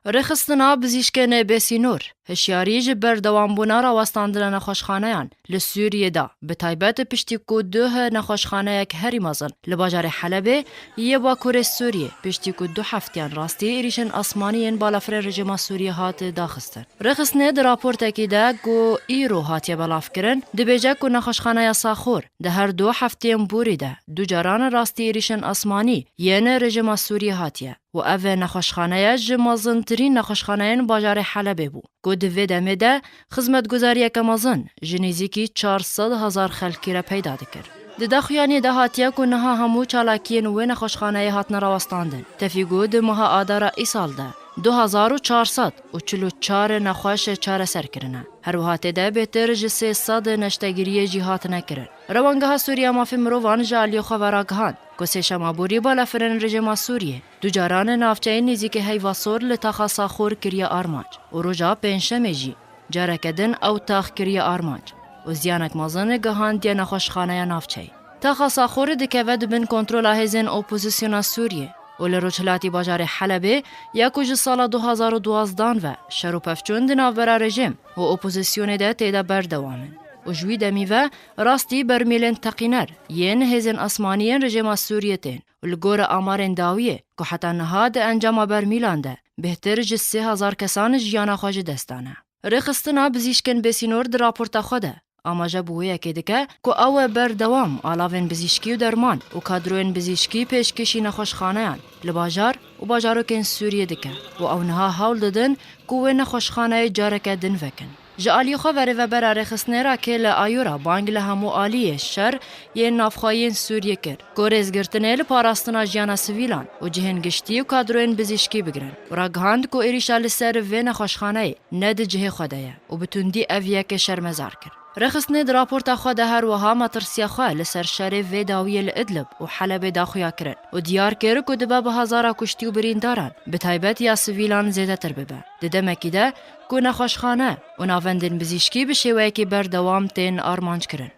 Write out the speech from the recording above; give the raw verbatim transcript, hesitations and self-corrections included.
Rêxistina bizîşkên bêsînor hişyarî ji berdewambûna rawestandina nexweşxaneyan li Sûriyê da, bi taybet piştî ku duh nexweşxaneyek herî mezin li bajarê Helebê yê Bakurê Sûriyê, piştî ku du heftiyan rastî êrîşên asmanî yên balafirên rejîma Sûriyê hat daxistin. Rêxistinê di raportekî de ku îro hatiye belavkirin, dibêje ku nexweşxaneya Saxor di her du heftiyên borî de du caran rastî êrîşên asmanî yên rejîma Sûriyê hatiye û ev nexweşxaneye ji mezintirîn nexweşxaneyên bajarê Helebê bû, ku di vê demê de xizmetguzariyeke mezin ji nêzîkî çar sed hezar xelkî re peyda dikir. Di daxuyaniyê de hatiye ku niha hemû çalakiyên wê nexweşxaneyê hatine rawestandin. Tevî ku di meha Adara îsal de du hezar û çar sed û çil û çar nexweş çareser kirine. Her wiha tê de bêhtir ji sê sed neştegiriyê jî hatine kirin. Rewangeha Sûriya Mafê Mirovan ji aliyê xwe ve ragihand ku sêşema borî balafirên rejîma Sûriyê du caran navçeyên nêzîkî Heyva Sor li taxa Saxor kiriye armanc û roja Pêncşemê jî careke din ew tax kiriye armanc û ziyanek mezin gihandiye nexweşxaneya navçeyê. Taxa Saxor dikeve di bin kontrola hêzên opozisyona Sûriyê û li rojhilatî bajarê Helebê ya ku ji sala du hezar û duwazdan ve şer û pevçûn di navbera rejîm û opozisyonê de tê de berdewam in û ji wî demî ve rastî bermîlên teqîner yên hêzên asmanî yên rejîma Sûriyê tên û li gora amarên dawiyê ku heta niha di encama bermîlan de bêhtir ji sê hezar kesan jiyana xwe ji dest dane. Rêxistina bizîşkên bêsînor di raporta xwe de amaje bi wê yekê dike ku ew ê berdewam alavên bizîşkî û derman û kadroyên bizîşkî pêşkêşî nexweşxaneyan li bajar û bajarokên Sûriyê dike û ew niha hewl didin ku wê nexweşxaneyê careke din vekin. Ji aliyê xwe ve rêvebera rêxistinê Rakel Ayora bang li hemû aliyê şer yên navxweyî yên Sûriyê kir ku rêzgirtinê li parastina jiyana sivîlan û cihên giştî û kadroyên bizîşkî bigirin û ragihand ku êrîşa li ser vê nexweşxaneyê ne di cihê xwe de ye û bi tundî ev yek şermezar kir. Rêxistinê di raporta xwe de her wiha metirsiya xwe li ser şerê vê dawiyê li Idlib û Helebê daxuya kirin û diyar kir ku dibe bi hezara kuştî û birîndaran, bi taybet ya sivîlan zêdetir bibe. Di demekî de ku nexweşxane û navendên bizîşkî bi şêweyekî berdewam tên armanc kirin.